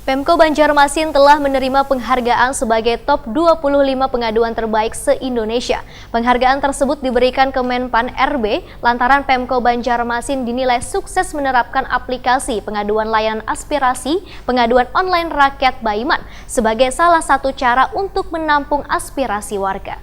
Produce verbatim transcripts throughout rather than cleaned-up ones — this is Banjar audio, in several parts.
Pemko Banjarmasin telah menerima penghargaan sebagai top dua puluh lima pengaduan terbaik se-Indonesia. Penghargaan tersebut diberikan ke Menpan R B lantaran Pemko Banjarmasin dinilai sukses menerapkan aplikasi pengaduan layanan aspirasi pengaduan online rakyat Baiman sebagai salah satu cara untuk menampung aspirasi warga.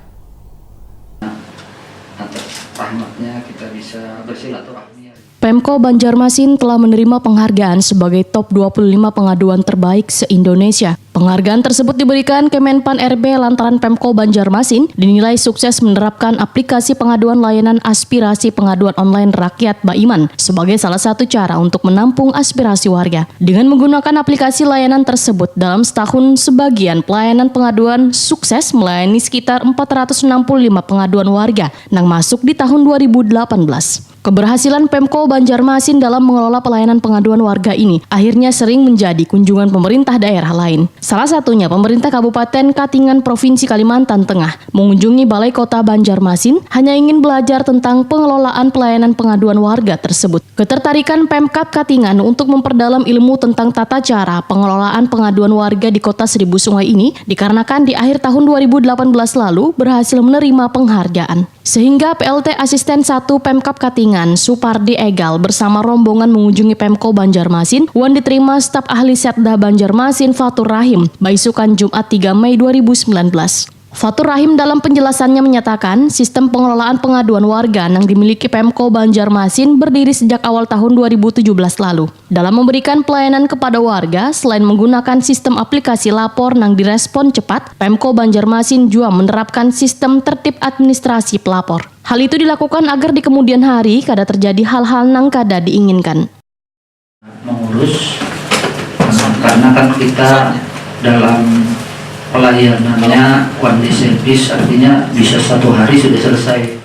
Atas rahmatnya kita bisa bersilaturahmi. Pemko Banjarmasin telah menerima penghargaan sebagai top dua puluh lima pengaduan terbaik se-Indonesia. Penghargaan tersebut diberikan Kemenpan R B lantaran Pemko Banjarmasin dinilai sukses menerapkan aplikasi pengaduan layanan aspirasi pengaduan online rakyat Baiman sebagai salah satu cara untuk menampung aspirasi warga. Dengan menggunakan aplikasi layanan tersebut, dalam setahun sebagian pelayanan pengaduan sukses melayani sekitar empat ratus enam puluh lima pengaduan warga nang masuk di tahun dua ribu delapan belas. Keberhasilan Pemko Banjarmasin dalam mengelola pelayanan pengaduan warga ini akhirnya sering menjadi kunjungan pemerintah daerah lain. Salah satunya pemerintah Kabupaten Katingan Provinsi Kalimantan Tengah mengunjungi Balai Kota Banjarmasin hanya ingin belajar tentang pengelolaan pelayanan pengaduan warga tersebut. Ketertarikan Pemkab Katingan untuk memperdalam ilmu tentang tata cara pengelolaan pengaduan warga di Kota Seribu Sungai ini dikarenakan di akhir tahun dua ribu delapan belas lalu berhasil menerima penghargaan. Sehingga P L T Asisten satu Pemkab Katingan, Supardi Egal bersama rombongan mengunjungi Pemko Banjarmasin wan diterima staf ahli Setda Banjarmasin Fatur Rahim, baisukan Jumat tiga Mei dua ribu sembilan belas. Fatur Rahim dalam penjelasannya menyatakan sistem pengelolaan pengaduan warga nang dimiliki Pemko Banjarmasin berdiri sejak awal tahun dua ribu tujuh belas lalu. Dalam memberikan pelayanan kepada warga, selain menggunakan sistem aplikasi lapor nang direspon cepat, Pemko Banjarmasin jua menerapkan sistem tertib administrasi pelapor. Hal itu dilakukan agar di kemudian hari kada terjadi hal-hal nang kada diinginkan. Mengurus, karena kan kita dalam pelayanannya one day service, artinya bisa satu hari sudah selesai.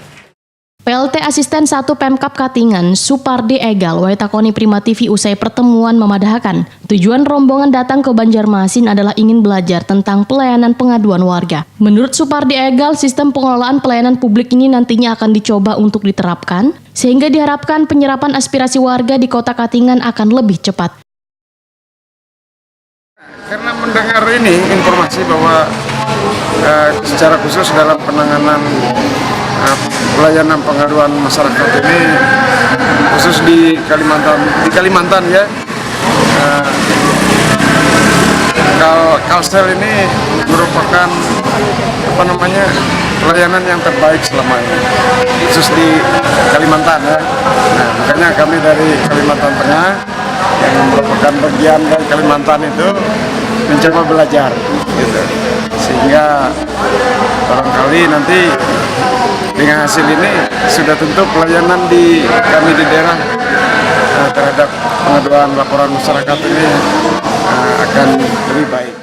P L T Asisten satu Pemkab Katingan, Supardi Egal, wai takoni Prima T V usai pertemuan memadahakan, tujuan rombongan datang ke Banjarmasin adalah ingin belajar tentang pelayanan pengaduan warga. Menurut Supardi Egal, sistem pengelolaan pelayanan publik ini nantinya akan dicoba untuk diterapkan, sehingga diharapkan penyerapan aspirasi warga di Kota Katingan akan lebih cepat. Karena mendengar ini informasi bahwa eh, secara khusus dalam penanganan eh, pelayanan pengaduan masyarakat ini khusus di Kalimantan di Kalimantan ya eh, Kal Kalsel ini merupakan apa namanya pelayanan yang terbaik selama ini khusus di Kalimantan ya. Nah, makanya kami dari Kalimantan Tengah yang merupakan bagian dari Kalimantan itu mencoba belajar gitu. Sehingga barangkali nanti dengan hasil ini sudah tentu pelayanan di kami di daerah eh, terhadap pengaduan laporan masyarakat ini eh, akan lebih baik.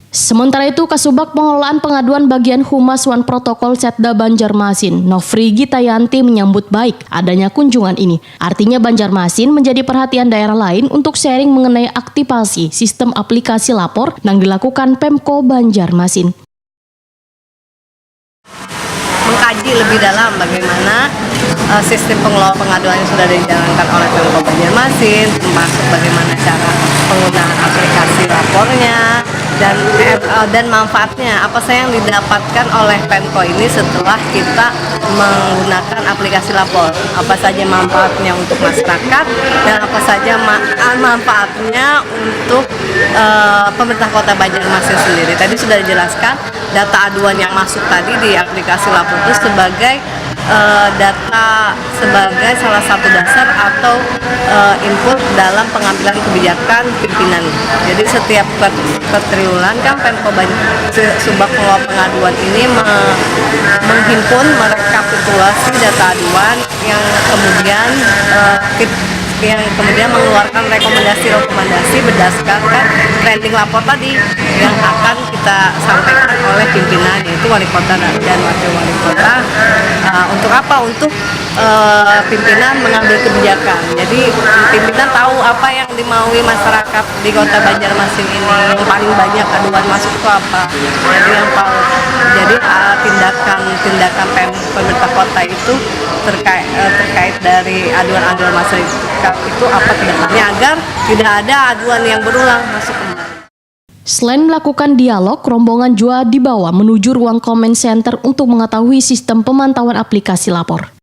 Sementara itu, Kasubag Pengelolaan Pengaduan Bagian Humas wan Protokol Setda Banjarmasin, Nofri Gitayanti menyambut baik adanya kunjungan ini. Artinya Banjarmasin menjadi perhatian daerah lain untuk sharing mengenai aktivasi sistem aplikasi lapor yang dilakukan Pemko Banjarmasin. Mengkaji lebih dalam bagaimana uh, sistem pengelola pengaduan yang sudah dijalankan oleh Pemko Banjarmasin, termasuk bagaimana cara penggunaan aplikasi lapornya dan uh, dan manfaatnya apa saja yang didapatkan oleh Pemko ini setelah kita menggunakan aplikasi lapor, apa saja manfaatnya untuk masyarakat dan apa saja ma- manfaatnya untuk uh, pemerintah kota Banjarmasin sendiri. Tadi sudah dijelaskan data aduan yang masuk tadi di aplikasi lapor itu sebagai uh, data sebagai salah satu dasar atau uh, input dalam pengambilan kebijakan pimpinan. Jadi setiap per, per triwulan kan Pemko Subag Pengelola Pengaduan ini me, menghimpun, merekapitulasi data aduan yang kemudian uh, yang kemudian mengeluarkan rekomendasi-rekomendasi berdasarkan trending lapor tadi yang akan kita sampaikan oleh pimpinan yaitu wali kota dan wakil wali kota uh, untuk apa untuk uh, pimpinan mengambil kebijakan jadi pimpinan tahu apa yang dimaui masyarakat di kota Banjarmasin ini yang paling banyak aduan masuk itu apa jadi yang paling jadi uh, tindakan tindakan pemerintah kota itu terkait uh, terkait dari aduan-aduan masyarakat itu apa tindakannya agar tidak ada aduan yang berulang masuk kembali. Selain melakukan dialog, rombongan jua dibawa menuju ruang comment center untuk mengetahui sistem pemantauan aplikasi lapor.